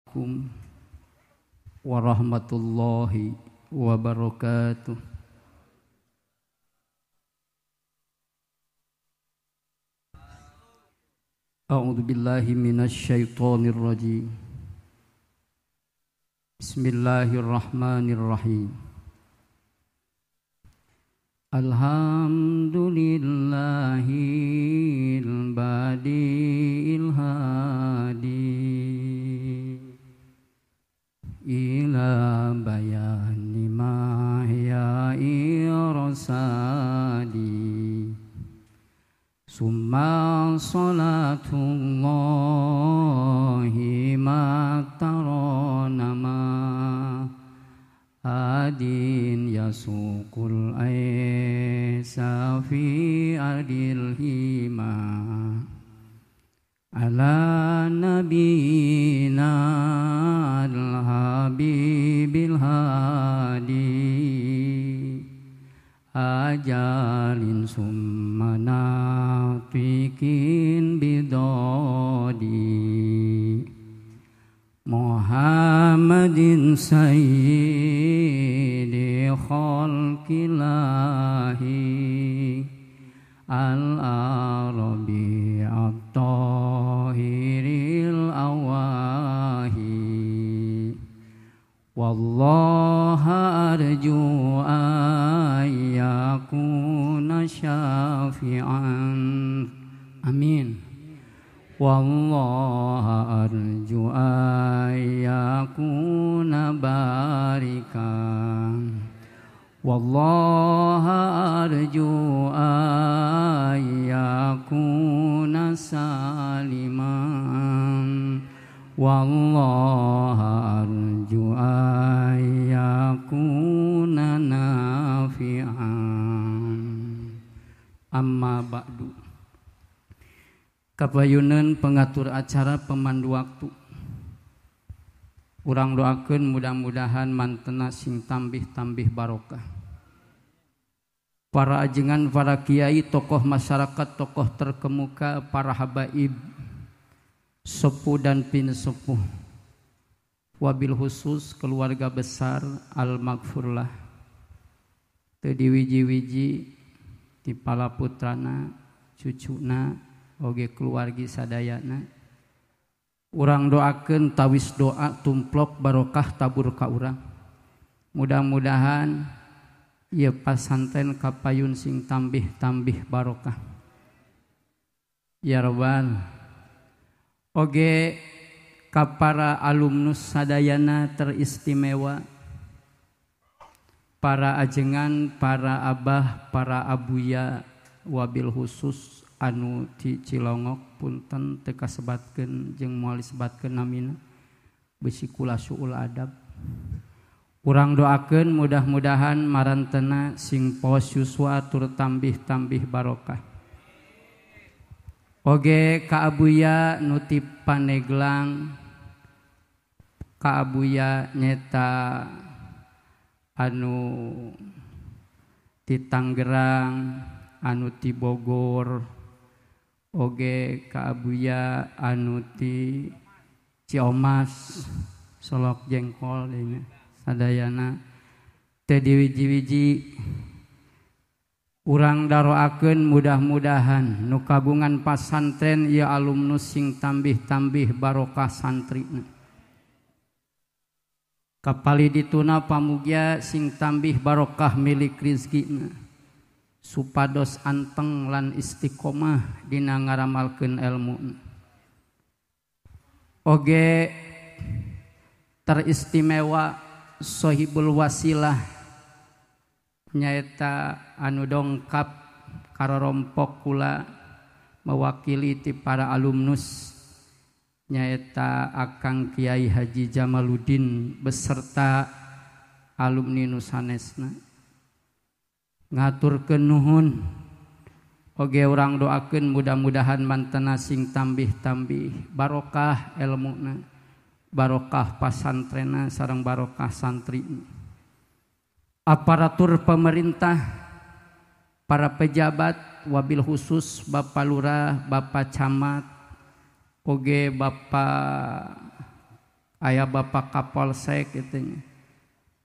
Assalamualaikum warahmatullahi wabarakatuh. A'udzu billahi minasyaitonir rajim. Bismillahirrahmanirrahim. Alhamdulillahil badi'il hadi ila bayani ma hiya irsadi. Summa salatullahi ma tarana ma adin yasuqul aisa fi adil hima ala nabina al-habibil hadi ajalin summa nafikin bidodi Muhammadin sayyidi khalqillahi al-arabi at-tahiril awahi. Wallaha arju an yakuna syafi'an. Amin. Wallaha arju an yakuna barikan. Wallaha arju an yakuna saliman. Wallaha arju an yakuna nafi'an. Amma ba'du. Kapayunan pengatur acara pemandu waktu, urang doakeun mudah-mudahan mantena sing tambih-tambih barokah. Para ajengan, para kiai, tokoh masyarakat, tokoh terkemuka, para habaib, sepuh dan pin sepuh, wabil khusus keluarga besar Al-Maghfurlah, teu diwiji-wiji ti pala putrana, cucuna, oge keluargi sadayana. Urang doakeun tawis doa tumplok barokah tabur ka urang. Mudah-mudahan ieu pasanten kapayun sing tambih-tambih barokah. Ya Rabbal. Oge ka para alumnus sadayana teristimewa, para ajengan, para abah, para abuya, wabil khusus anu ti Cilongok punten teu kasebatkeun jeung moal disebatkeun namina bisi kula suul adab. Urang doakeun mudah-mudahan marantena sing pos yuswa tur tambih-tambih barokah. Oge ka abuya nu ti Paneglang, ka abuya nyeta anu ti Tangerang, anu ti Bogor, oge ka abuya anu ti Ciomas, Solok Jengkol deui sadayana teu diwiji-wiji. Urang daroakeun mudah-mudahan nu kagungan pasantren ieu alumnus sing tambih-tambih barokah santrina. Kapali dituna pamugia sing tambih barokah milik rizkina, supados anteng lan istiqomah dina ngaramalkeun elmu. Oge teristimewa sohibul wasilah nyaeta anu dongkap karorompok kula mewakili ti para alumnus nyaeta Akang Kiai Haji Jamaluddin beserta alumni nu sanesna. Ngaturkeun nuhun. Oge urang doakeun mudah-mudahan mantena sing tambih-tambih barokah elmuna, barokah pasantrena sareng barokah santri. Aparatur pemerintah, para pejabat, wabil khusus Bapak Lurah, Bapak Camat, oge Bapak Aya Bapak Kapolsek kitu nya.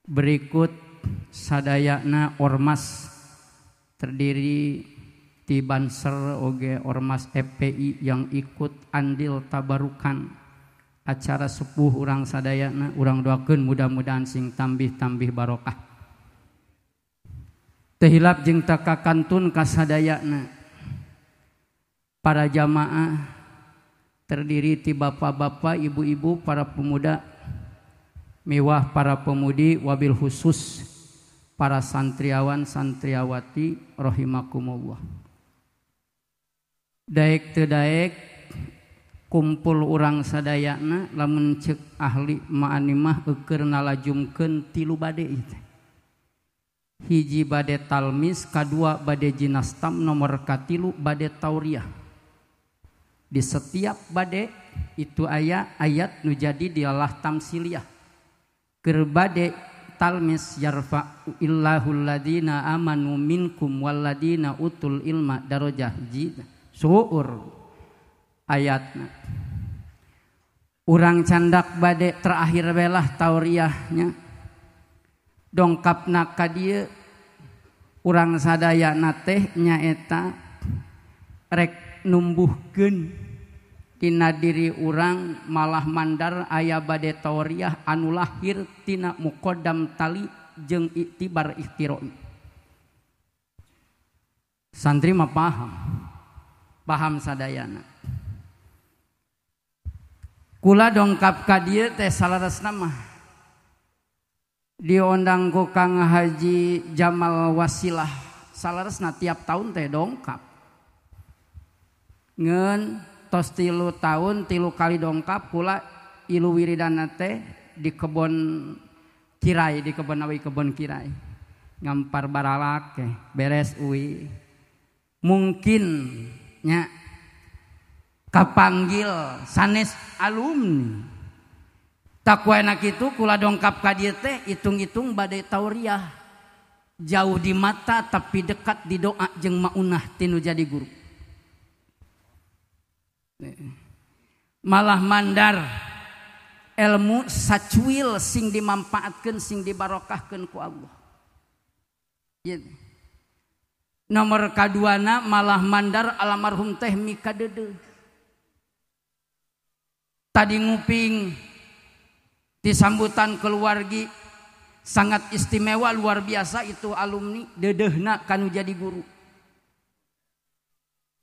Berikut sadayana ormas terdiri ti Banser oge ormas FPI yang ikut andil tabarukan acara sepuh urang sadayana, urang doakeun mudah-mudahan sing tambih-tambih barokah. Teu hilap jeung takakantun kasadayana para jamaah terdiri ti bapak-bapak, ibu-ibu, para pemuda, miwah para pemudi, wabil khusus para santriawan santriawati rahimakumullah. Daek teu daek kumpul urang sadayana lamun ceuk ahli ma'animah eukeun nalajumkeun tilu bade ieu teh. Hiji bade talmis, kadua bade jinastam, nomor katilu bade tauriah. Di setiap bade itu aya ayat nu jadi dialah tamsiliyah. Keur bade talmis yarfa illahul ladina amanu minkum walladina utul ilma darajah ji suur ayatna. Urang candak bade terakhir belah tauriahnya. Dongkapna ka dieu urang sadayana teh nyaeta rek numbuhkeun tina diri urang malah mandar aya bade tauriah anu lahir tina muqaddam tali jeung iktibar ikhtiroi. Santri mah paham, paham sadayana. Kula dongkap ka dieu teh salaresna mah diondang ku Kang Haji Jamal Wasilah, salaresna tiap tahun teh dongkap. Ngeun tos 3 tahun 3 kali dongkap kula ilu wiridana teh di kebon kirai, di kebon awi kebon kirai. Ngampar baralak beres uwi. Mungkin nya kapanggil sanes alumni. Takwa enak itu kula dongkap ka dieu teh hitung-hitung bade tauriah. Jauh di mata tapi dekat di doa jeung maunah tinu jadi guru. Malah mandar ilmu sacuil sing dimanfaatkeun sing dibarokahkeun ku Allah. Nomor kaduana malah mandar almarhum teh mikadeudeuh. Tadi nguping di sambutan keluargi sangat istimewa luar biasa itu alumni dedehna kanu jadi guru.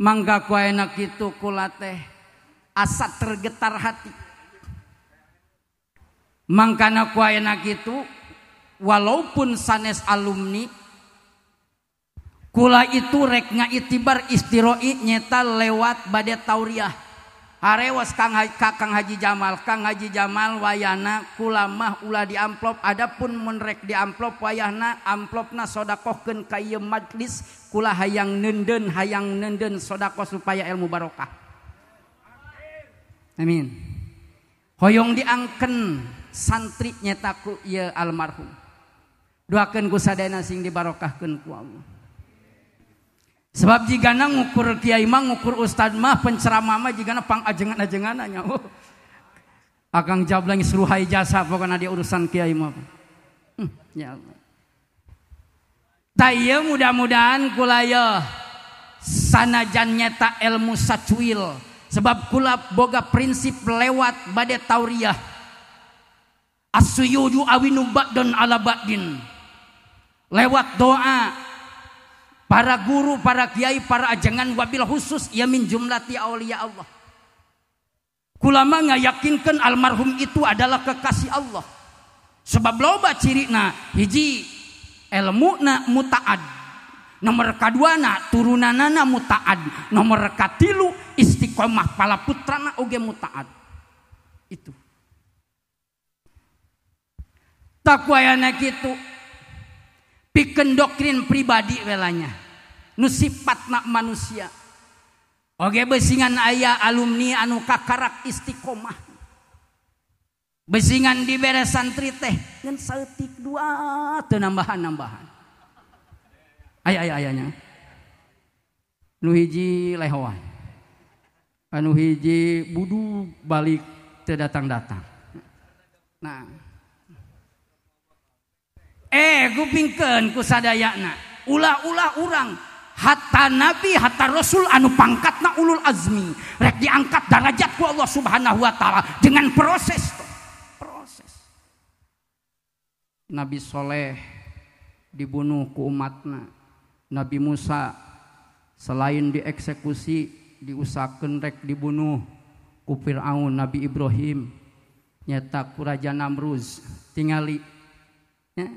Mangga ku enak itu kula teh asa tergetar hati. Mangkana ku enak itu walaupun sanes alumni kula itu rek ngaitibar istiroi nyeta lewat bade tauriah. Harewas Kang Haji Jamal, Kang Haji Jamal wayana kula mah ulah di amplop, adapun mun rek di amplop wayahna amplopna sodakohkeun ka ieu majlis kula hayang neundeun sodakoh supaya ilmu barokah. Amin. Hoyong diangken santri nyeta ku ieu almarhum. Doakeun ku sadayana sing dibarokahkeun ku Allah. Sebab jigana ngukur kiai mah ngukur ustad mah penceramah mah jigana pangajengan-ajenganna nya. Oh. Akang jablang suruhai jasa pokona dia urusan kiai mah. Ya Allah. Tah mudah-mudahan kula ye sanajan nyeta ilmu sacuil sebab kula boga prinsip lewat bade tauriah. As-suyudu awinu ba'dun ala ba'din. Lewat doa para guru, para kiai, para ajengan wabil khusus ya min jumlati auliya Allah. Kulama ngayakinkan almarhum itu adalah kekasih Allah. Sebab loba cirina hiji elmuna mutaad. Nomor kaduana turunanana mutaad. Nomor katilu istiqomah pala putrana oge mutaad. Itu. Takwayana kitu. Pikeun doktrin pribadi welanya nu sifatna manusia. Oge beusingan aya alumni anu kakarak istiqomah. Beusingan dibere santri teh ngan saeutik dua teu nambahan-nambahan. Aya aya nya. Nu hiji lehoan. Anu hiji budu balik teu datang-datang. Nah, kupingkeun ku sadayana. Ulah-ulah urang hatta nabi hatta rasul anu pangkatna ulul azmi rek diangkat darajat ku Allah Subhanahu wa taala dengan proses tuh. Proses. Nabi Soleh dibunuh ku umatna. Nabi Musa selain dieksekusi diusahakeun rek dibunuh ku Firaun. Nabi Ibrahim nyata ku Raja Namruz tingali ya.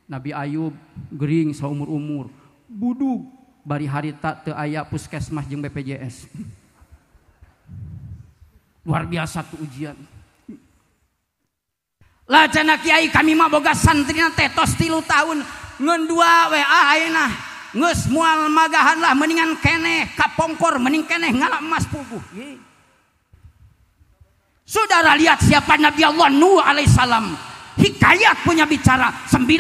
Nabi Ayub gering saumur-umur budug bari harita teu aya puskesmas jeung BPJS. Luar biasa tuh ujian. Lah cenah kiai kami mah boga santrina teh tos 3 tahun ngeun dua we ah ayeuna geus moal magahan lah mendingan keneh kapongkor mending keneh ngala emas puguh. Saudara lihat siapa Nabi Allah Nuh alaihissalam. Hikayat punya bicara 900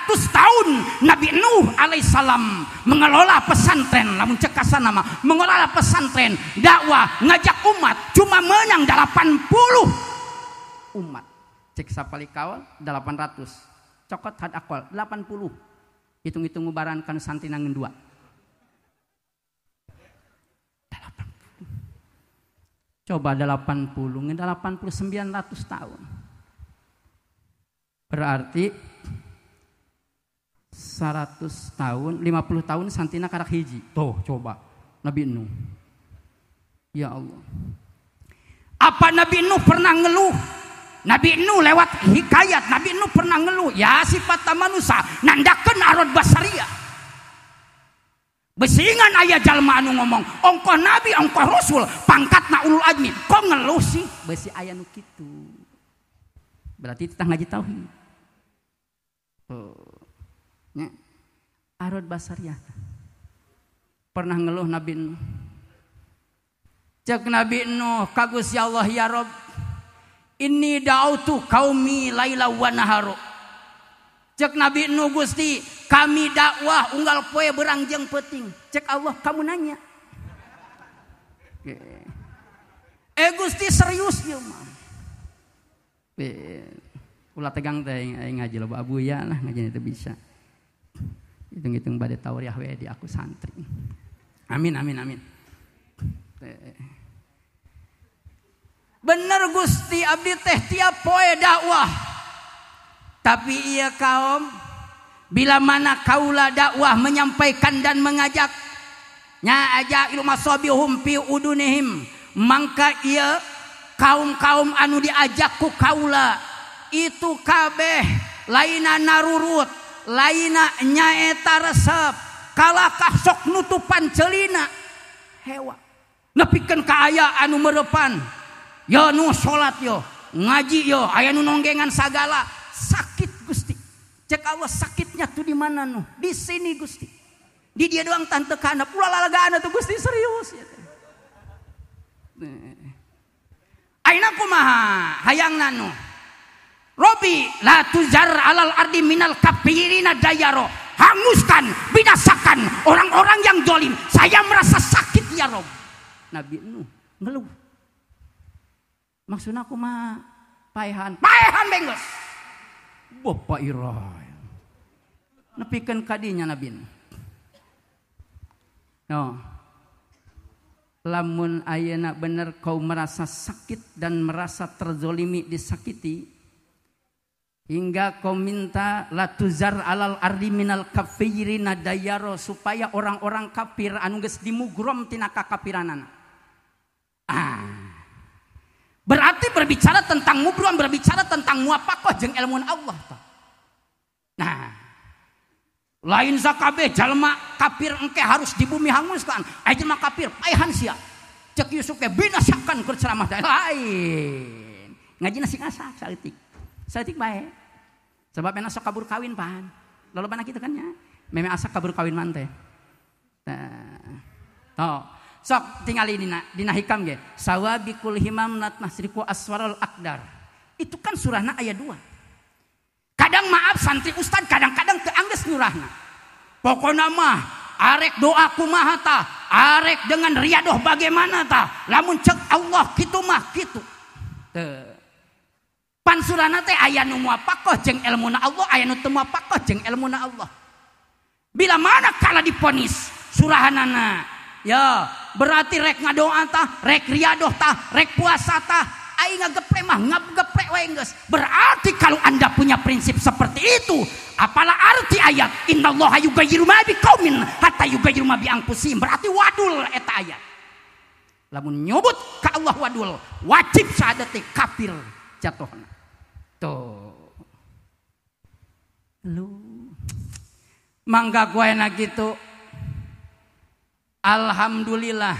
tahun Nabi Nuh alaihissalam mengelola pesantren, lamun cekasan nama mengelola pesantren, dakwah, ngajak umat, cuma menang 80 umat. Cek sapalikawan 800, cokot had akwal 80. Hitung-hitung ngubaran kan santri nangen 2. 80. Coba 80, ngen 80 900 tahun. Berarti 100 tahun, 50 tahun santina karak hiji. Tuh coba Nabi Nuh. Ya Allah. Apa Nabi Nuh pernah ngeluh? Nabi Nuh lewat hikayat Nabi Nuh pernah ngeluh. Ya sifat manusia nandakeun arod basaria. Besingan aya jalma anu ngomong, ongkoh nabi, ongkoh rasul, pangkatna ulul azmi. Kok ngeluh sih? Besi aya nu kitu. Berarti kita ngaji tauhid. Oh. Ya. Arod basariah. Pernah ngeluh Nabi Nuh. Cek Nabi Nuh, ka Gusti Allah ya Rob. Inni da'autu qaumi laila wa naharu. Cek Nabi Nuh, Gusti, kami dakwah unggal poe berang jeung peuting. Cek Allah, kamu nanya. Gusti serius ieu mah. Ulah tegang teh ngaji loba abuya lah ngaji itu bisa. Hitung-hitung bade tawriah we di aku santri. Amin amin amin. Bener Gusti abdi teh tiap poe dakwah. Tapi iya kaum bila mana kaula dakwah menyampaikan dan mengajak nya aja ilmu masobihum fi udunihim mangka iya kaum-kaum anu diajak ku kaula itu kabeh laina narurut laina nyaeta resep kalakah sok nutupan celina hewa nepikeun ka aya anu mereupan yo nu salat yo ngaji yo aya nu nonggengan sagala sakit Gusti. Cek Allah sakitnya tuh di mana nu? Di sini Gusti. Di dia doang tante kana ulah lalagaan tuh Gusti serius ya. Aina kumaha hayangna nu Robi la tuzar alal ardi minal kafirina dayaro. Hanguskan, binasakan orang-orang yang dolim. Saya merasa sakit ya Rob. Nabi Nuh ngeluh. Maksudna kumaha? Paehan, paehan bengges. Bapak Irai. Nepikeun kadinya Nabi Nuh. No. Lamun ayeuna bener kau merasa sakit dan merasa terzolimi disakiti hingga kau minta latuzar alal ardi minal kafirina dayaro supaya orang-orang kafir anu geus dimugrom tina kakafiranana. Ah. Berarti berbicara tentang mubrom, berbicara tentang muafakoh jeung ilmu Allah tah. Nah, lain sakabeh jalma kafir engke harus di bumi hanguskan. Aya jelma kafir paehan sia. Cek Yusuf teh binasakan keur ceramah teh lain. Ngajina sing asak saeutik. Saeutik bae. Sebab enak sok kabur kawin pan. Lolobana kitu kan nya. Meme asak kabur kawin man teh. Tah. Toh, sok tingali dina hikam ge. Sawabikul himam lat nasriku aswarul akdar. Itu kan surahna ayat 2. Kadang maaf santri ustad kadang-kadang teu anggeus nyurahna. Pokona mah arek doa kumaha tah, arek dengan riadoh bagaimana tah, lamun cek Allah kitu mah kitu. Teu. Pansurana teh aya nu muapakoh jeung elmuna Allah, aya nu teu muapakoh jeung elmuna Allah. Bila mana kala diponis surahanana, ya berarti rek ngadoa tah, rek riadoh tah, rek puasa tah, aing ngageprek mah ngageprek wae geus. Berarti kalau Anda punya prinsip seperti itu, apalah arti ayat innallaha yugayyiru ma biqaumin hatta yugayyiru ma bi anfusihim, berarti wadul eta ayat. Lamun nyebut ka Allah wadul, wajib sahadat kafir jatuhna. Tuh. Lu mangga gue na gitu. Alhamdulillah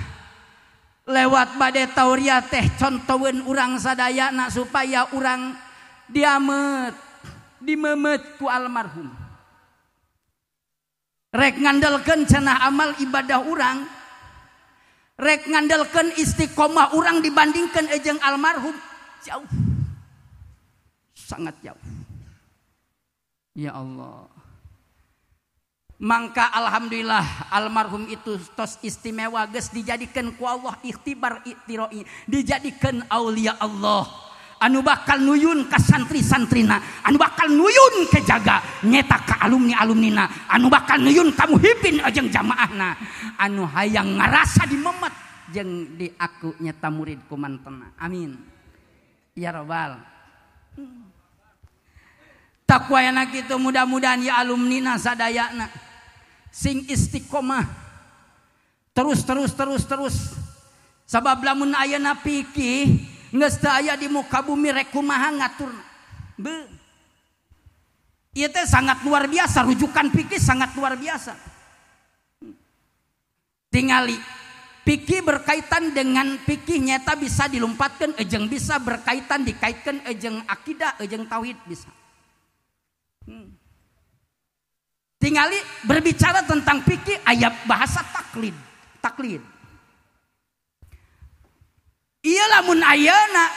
lewat bade tauriah teh contoheun urang sadayana supaya urang diamet dimemet ku almarhum. Rek ngandelkeun cenah amal ibadah urang, rek ngandelkeun istiqomah urang dibandingkeun jeung almarhum jauh. Sangat jauh. Ya Allah. Mangka alhamdulillah almarhum itu tos istimewa geus dijadikan ku Allah ikhtibar iktiroi, dijadikan aulia Allah anu bakal nuyun ka santri-santrina, anu bakal nuyun ke jaga nyeta ka alumni-alumnina, anu bakal nuyun ka muhibin jeung jamaahna, anu hayang ngarasa dimemet jeung di aku nyeta murid ku mantena. Amin ya robbal. Takwayana kitu mudah-mudahan ya alumnina sadayana sing istiqomah terus terus terus terus. Sabab lamun ayeuna pikih geus teu aya di muka bumi rek kumaha ngaturna. Beuh. Ieu teh sangat luar biasa, rujukan pikih sangat luar biasa. Tingali pikih berkaitan dengan pikih nyata bisa dilumpatkeun jeung bisa berkaitan dikaitkeun jeung akidah jeung tauhid bisa. Tingali berbicara tentang pikih ayat bahasa taklid, taklid. Iya lamun ayeuna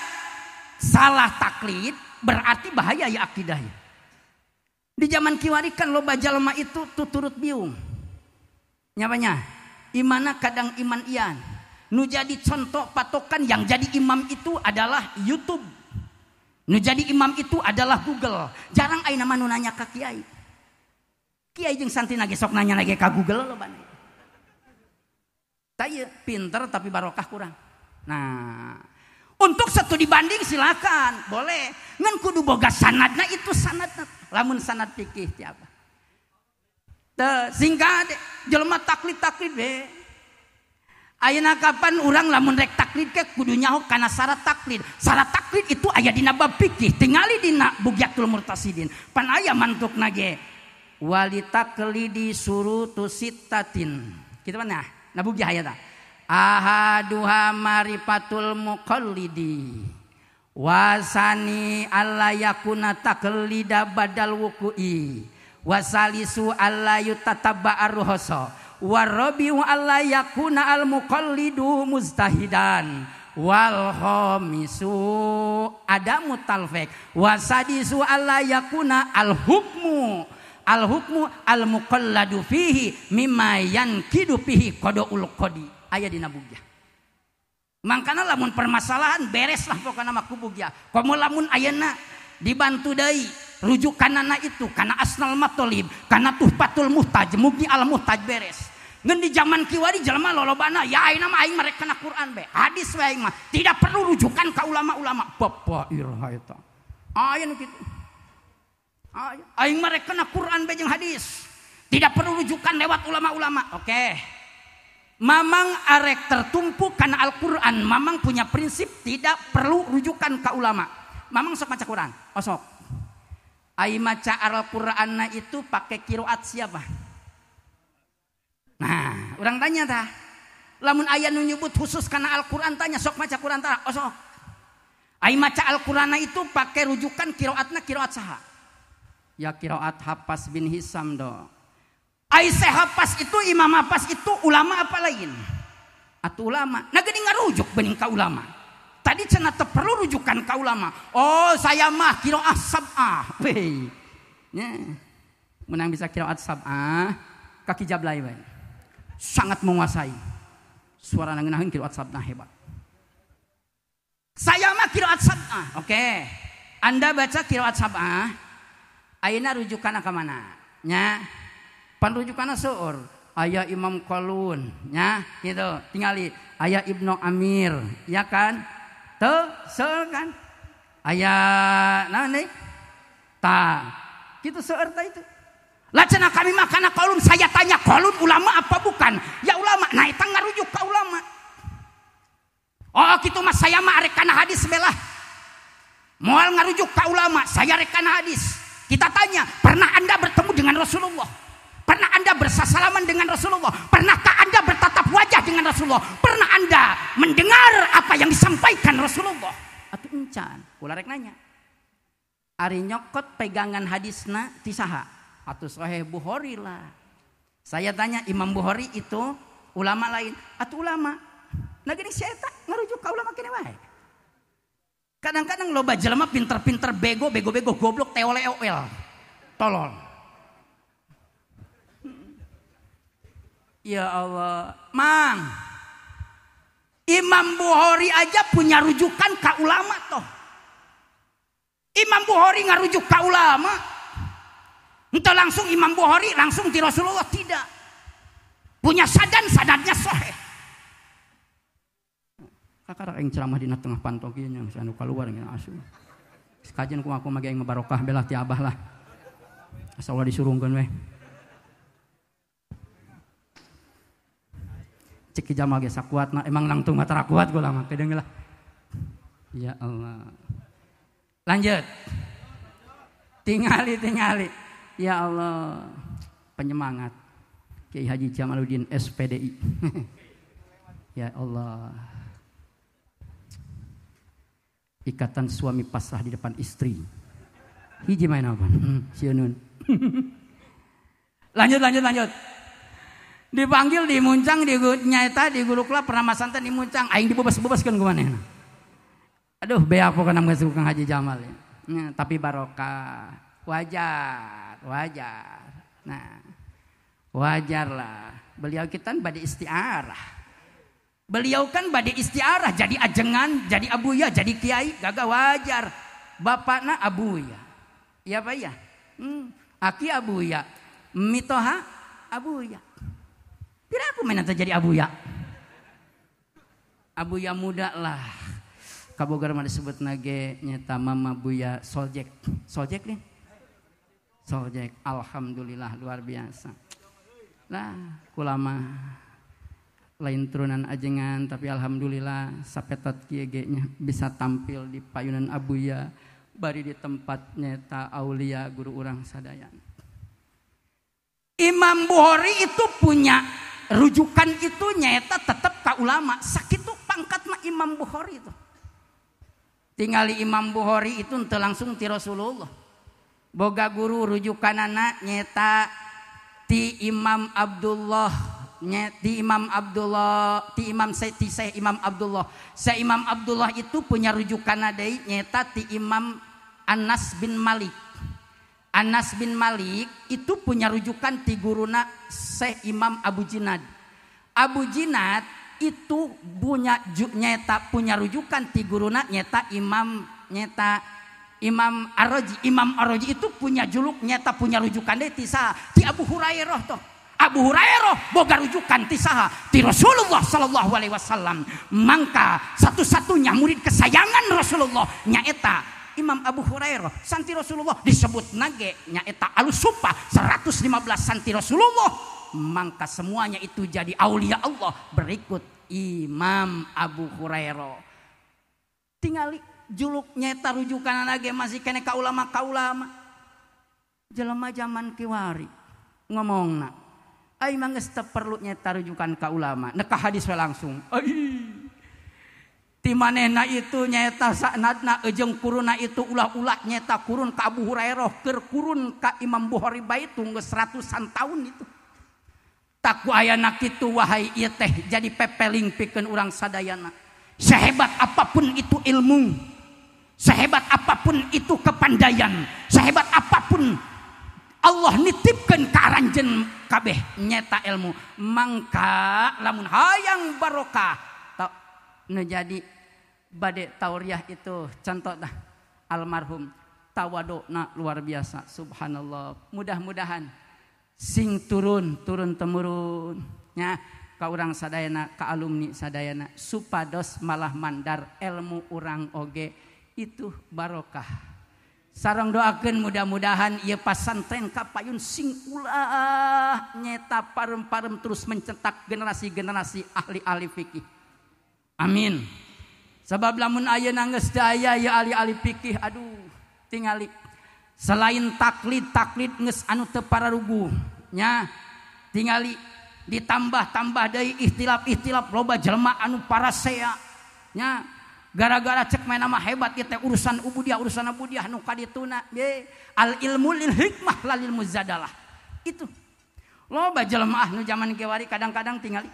salah taklid berarti bahaya ya akidahnya. Di zaman kiwari kan loba jalma itu tuturut biung. Nyapanya? Imana kadang iman ian. Nu jadi contoh patokan yang jadi imam itu adalah YouTube. Nu jadi imam itu adalah Google. Jarang ayeuna mah nu nanya ka kiai. Kiai jeung santri ge sok nanya lagi ka Google loba. Tah ieu pinter tapi barokah kurang. Nah, untuk satu dibanding silakan, boleh. Ngan kudu boga sanadna itu sanadna. Lamun sanad fikih ti apa? Teu singkat jelema taklid-taklid we. Ayeuna kapan urang lamun rek taklid ke kudu nyaho kana syarat taklid. Syarat taklid itu aya dina bab fikih, tingali dina Bughyatul Murtasidin. Pan aya mantukna ge wali taklidi surutu sittatin. Kitu mana? Na Bughyah aya tah. Ahaduha marifatul muqallidi wasani alla yakuna taqlida badal wuqu'i wasalisu alla yutatabba arruhasa warabi'u alla yakuna al muqallidu muztahidan wal khamisu adamu talfik wasadisu alla yakuna al hukmu al hukmu al muqalladu fihi mimma yankidu fihi qadaul qadi. Aya dina Bughyah. Mangkana lamun permasalahan bereslah pokona mah ku Bughyah. Komo lamun ayeuna dibantu deui rujukanana itu kana asnal matolib, kana tuhfatul muhtaj, mugni al muhtaj beres. Ngan di zaman kiwari jelema lolobana ya ayeuna mah aing merek kana Quran be, hadis we aing mah tidak perlu rujukan ka ulama-ulama. Bapak iraha eta. Aya nu kitu. Aing merek kana Quran be jeung hadis. Tidak perlu rujukan lewat ulama-ulama. Oke. Mamang arek tertumpu karena Al-Quran. Mamang punya prinsip tidak perlu rujukan ke ulama. Mamang sok maca Quran. Oh sok. Ai maca Al-Quranna itu pakai kiroat siapa? Nah, orang tanya tah. Lamun aya nu nyebut khusus karena Al-Quran tanya sok maca Quran tah. Oh sok. Ai maca Al-Quranna itu pakai rujukan kiroatna kiroat saha? Ya kiroat Hapas bin Hisam dong. Aisyah Hapas itu Imam Hapas itu ulama apa lain? Atau ulama. Nah gini ngarujuk bening ka ulama. Tadi cenah teu perlu rujukan ka ulama. Oh saya mah qiraah sab'ah. Weh. Nya. Menang bisa qiraat sab'ah, kaki jablay we. Sangat menguasai. Suara ngeunaheun qiraat sab'ah hebat. Saya mah qiraat sab'ah. Oke. Anda baca qiraat sab'ah, ayeuna rujukanna ka mana? Nya. Pan rujukanna seueur. Aya Imam Qalun, nya gitu. Tingali aya Ibnu Amir, ya kan? Teu seueur kan? Aya naon deui? Tah, kitu seueur tah itu. Lah cenah kami mah kana Qalun, saya tanya Qalun ulama apa bukan? Ya ulama. Nah eta ngarujuk ka ulama. Oh kitu mah saya mah arek kana hadis belah. Moal ngarujuk ka ulama, saya rek kana hadis. Kita tanya, pernah Anda bertemu dengan Rasulullah? Pernah Anda bersasalaman dengan Rasulullah? Pernahkah Anda bertatap wajah dengan Rasulullah? Pernah Anda mendengar apa yang disampaikan Rasulullah? Atuh encan, kula rek nanya. Ari nyokot pegangan hadisna ti saha? Atuh Sahih Bukhari lah. Saya tanya Imam Bukhari itu ulama lain, atuh ulama. Nah gini si eta ngarujuk ka ulama kene wae. Kadang-kadang loba jelema pinter-pinter bego, bego-bego, goblok, teole-oel. Tolol. Ya Allah, Mang. Imam Bukhari aja punya rujukan ka ulama toh. Imam Bukhari ngarujuk ka ulama. Entah langsung Imam Bukhari langsung ti Rasulullah, tidak. Punya sadan, sadannya sahih. Kakara aing ceramah dina tengah panto kieu nya anu kaluar nya asuh. Kajian ku aku mah ge aing barokah belah ti abah lah. Asa ulah disurungkeun we. Cek ki Jamal ge sakuatna emang langtung mah tara kuat gua mah kedeung lah. Ya Allah. Lanjut. Tingali. Ya Allah. Penyemangat Kiai Haji Jamaluddin SPDI. Ya Allah. Ikatan suami pasrah di depan istri. Hiji main apa? Sieun. Lanjut. Dipanggil di Muncang di nyaeta di Gurukla pernah masanten di Muncang aing dibebas-bebaskeun ku manehna. Aduh beak pokona geus Kang Haji Jamal ya. Nah, tapi barokah. Wajar. Nah, wajar lah. Beliau kita bade istiarah. Beliau kan bade istiarah jadi ajengan, jadi abuya, jadi kiai, gagah wajar. Bapakna abuya. Iya Pak ya? Aki abuya, mitoha abuya. Tidak aku main jadi abuya. Abuya muda lah. Kabogar mah disebut nage nyeta mama Buya Soljek. Soljek nih? Soljek. Alhamdulillah luar biasa. Lah kulama lain turunan ajengan tapi alhamdulillah sapetot kieu ge nya bisa tampil di payunan abuya bari di tempat nyeta aulia guru urang sadayana. Imam Bukhari itu punya rujukan itu nyata tetap ka ulama. Sakitu pangkatna Imam Bukhari itu. Tingali Imam Bukhari itu teu langsung ti Rasulullah. Boga guru rujukanana nyeta ti Imam Abdullah, ti Imam Abdullah, ti Imam ti Syekh Imam Abdullah. Syekh Imam Abdullah itu punya rujukanna deui nyeta ti Imam Anas bin Malik. Anas bin Malik itu punya rujukan ti guruna Syekh Imam Abu Jinad. Abu Jinad itu punya nyeta punya rujukan ti guruna nyeta Imam Imam Ar-Raji. Imam Ar-Raji itu punya juluk nyeta punya rujukan deui ti saha? Ti Abu Hurairah toh. Abu Hurairah boga rujukan ti saha? Ti Rasulullah sallallahu alaihi wasallam. Mangka satu-satunya murid kesayangan Rasulullah nyaeta Imam Abu Hurairah. Santi Rasulullah disebut nage nyaeta alusupa 115 santi Rasulullah. Mangka semuanya itu jadi aulia Allah berikut Imam Abu Hurairah. Tingali juluk nyaeta rujukan nage masih kene ka ulama ka ulama. Jelema zaman kiwari ngomongna ai mah geus teu perlu nyaeta rujukan ka ulama, neka hadis we langsung. Ai ti manehna itu nyaeta sanadna jeung kuruna itu ulah-ulah nyaeta kurun ka Abu Hurairah keur kurun ka Imam Bukhari bae geus ratusan tahun itu. Taku ayana kitu wahai ieu teh jadi pepeling pikeun urang sadayana. Sehebat apapun itu ilmu, sehebat apapun itu kepandaian, sehebat apapun Allah nitipkeun ka aranjeun kabeh nyaeta ilmu. Mangka lamun hayang barokah nu jadi bade tauriah itu contoh dah Almarhum tawadukna luar biasa subhanallah. Mudah-mudahan sing turun temurun nya ka urang sadayana ka alumni sadayana supados malah mandar ilmu urang oge itu barokah. Sareng doakeun mudah-mudahan ieu pasantren Kapayun sing ulah nyeta parem-parem terus mencetak generasi-generasi ahli-ahli fikih. Amin. Sebab lamun ayeuna geus teu aya ieu ahli-ahli fikih aduh tingali selain taklid geus anu teu pararuguh nya tingali ditambah-tambah deui ikhtilaf-ikhtilaf loba jelema anu parasea nya gara-gara cek main nama hebat ieu teh urusan ubudiah urusan ubudiah nu kadituna ye al ilmu lil hikmah lalil muzadalah itu loba jelema nu zaman kiwari kadang-kadang tingali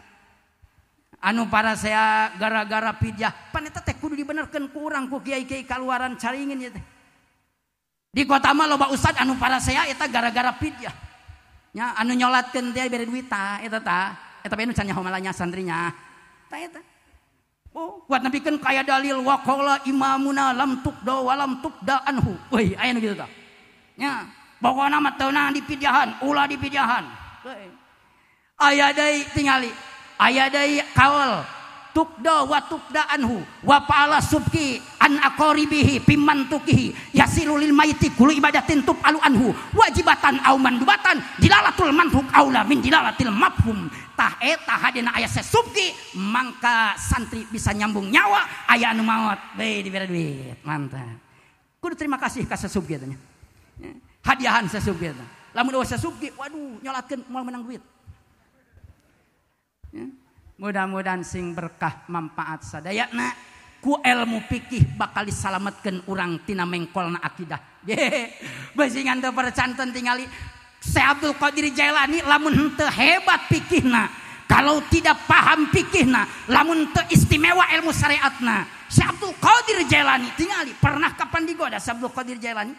anu parasea gara-gara pidyah pan eta teh kudu dibenerkeun ku urang ku kiai-kiai kaluaran caringin ieu teh. Di kota mah loba ustad anu parasea eta gara-gara pidyah nya anu nyolatkeun teh bere duit ta eta ta eta bae nu can nyaho malanya santrinya ta eta. Oh, kuat nepikeun kaya dalil waqala imamuna lam tuqda wa lam tubda anhu. Weuh, aya nu kitu tah. Nya, pokona mah teu naon dipidyahan, ulah dipidyahan. Weuh. Aya deui tingali, aya deui kaul tuqda wa tubda anhu wa fa'ala subki an aqaribihi bimantukihi yasilu lil maiti kullu ibadatin tub'alu anhu wajibatan au mandubatan dilalatul mantuk aula min dilalatil mafhum. Tah eta hadena aya sesubki mangka santri bisa nyambung nyawa aya anu maot we dibere duit mantap. Kudu terima kasih ka sesubki teh nya. Hadiahan sesubki teh. Lamun eueuh sesubki waduh nyolatkeun moal menang duit. Ya. Mudah-mudahan sing berkah manfaat sadayana ku ilmu fikih bakal disalametkeun urang tina mengkolna akidah. Ye, beusingan teu percanten tingali Syekh Abdul Qadir Jailani lamun henteu hebat fikihna, kalau tidak paham fikihna, lamun teu istimewa ilmu syariatna. Syekh Abdul Qadir Jailani tingali pernah kapan digoda Syekh Abdul Qadir Jailani?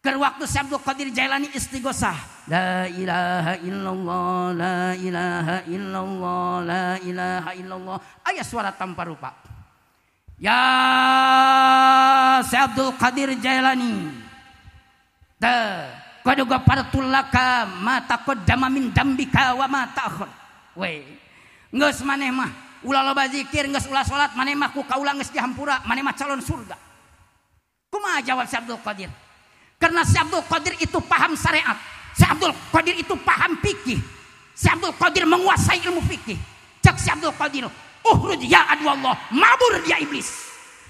Keur waktu Syekh Abdul Qadir Jailani istighosah, la ilaha illallah, la ilaha illallah, la ilaha illallah, aya suara tanpa rupa. Ya Syekh Abdul Qadir Jailani, ta qad ghafartu laka ma taqaddama min dambika wa ma ta'akhkhar. We, geus maneh mah ulah loba zikir, geus ulah salat, maneh mah ku kaula geus dihampura, maneh mah calon surga. Kumaha jawab Syekh Abdul Qadir? Karena Syekh Abdul Qadir itu paham syariat, Syekh Abdul Qadir itu paham fikih, Syekh Abdul Qadir menguasai ilmu fikih. Cek Syekh Abdul Qadir, uhruj ya aduallah, mabur dia iblis.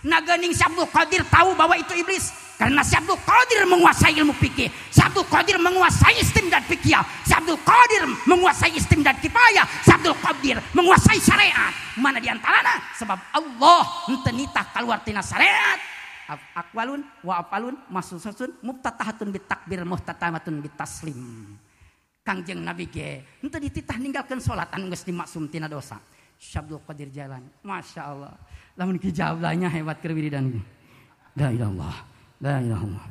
Nah geuning Syekh Abdul Qadir tahu bahwa itu iblis karena Syekh Abdul Qadir menguasai ilmu fikih, Syekh Abdul Qadir menguasai istimdad fikih, Syekh Abdul Qadir menguasai istimdad kifayah, Syekh Abdul Qadir menguasai syariat. Mana diantarana? Sebab Allah henteu nitah kaluar tina syariat. Akwalun wa afalun masusasun muftatahatun bitakbir muhtatamatun bitaslim. Kangjeng Nabi ge henteu dititah ninggalkeun salat anu geus dimaksum tina dosa. Syekh Abdul Qadir Jailani, Masya Allah. Lamun kijablanya hebat keur wiridan. La ilallah, la ilallah.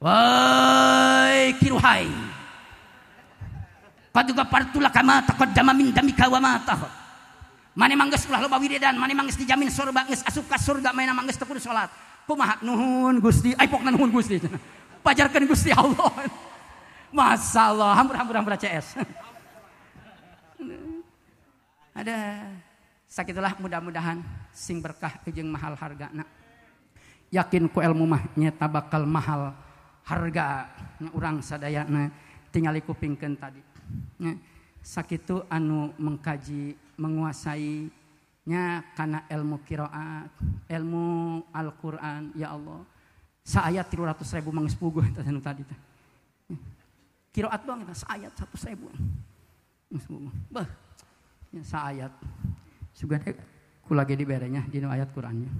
Woi kiruhai. Qad ghafartu laka ma taqaddama min damika wa ma ta'akhkhar. Mane mah geus ulah loba wiridan, mane mah geus dijamin surga, geus asup ka surga, mane mah geus teu kudu salat. Kumaha nuhun Gusti, ai pokna nuhun Gusti. Pajarkeun Gusti Allah. Masyaallah, hampur-hampur CS. Ada sakitulah mudah-mudahan sing berkah jeung mahal hargana. Yakin ku ilmu mah nyeta bakal mahal harga nya urang sadayana tingali kupingkeun tadi. Nya sakitu anu mengkaji, menguasai nya kana ilmu qiraat, ilmu Al-Qur'an, ya Allah. Saayat 300.000 manggeus puguh eta anu tadi teh. Qiraat doang eta saayat 100.000. Geus puguh. Beuh. Nya saayat. Sugan ku lagi diberenya dina ayat Qur'annya.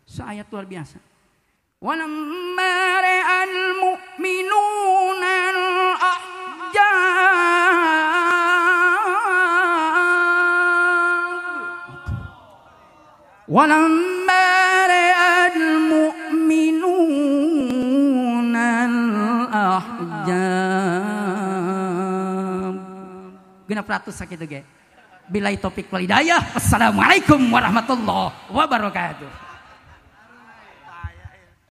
Saayat luar biasa. Walamma ra'al mu'minuna al-ahzab walamma ra'al mu'minuna al-ahzab. 600 sakitu ge. Billahi taufik wal hidayah. Wassalamualaikum warahmatullahi wabarakatuh.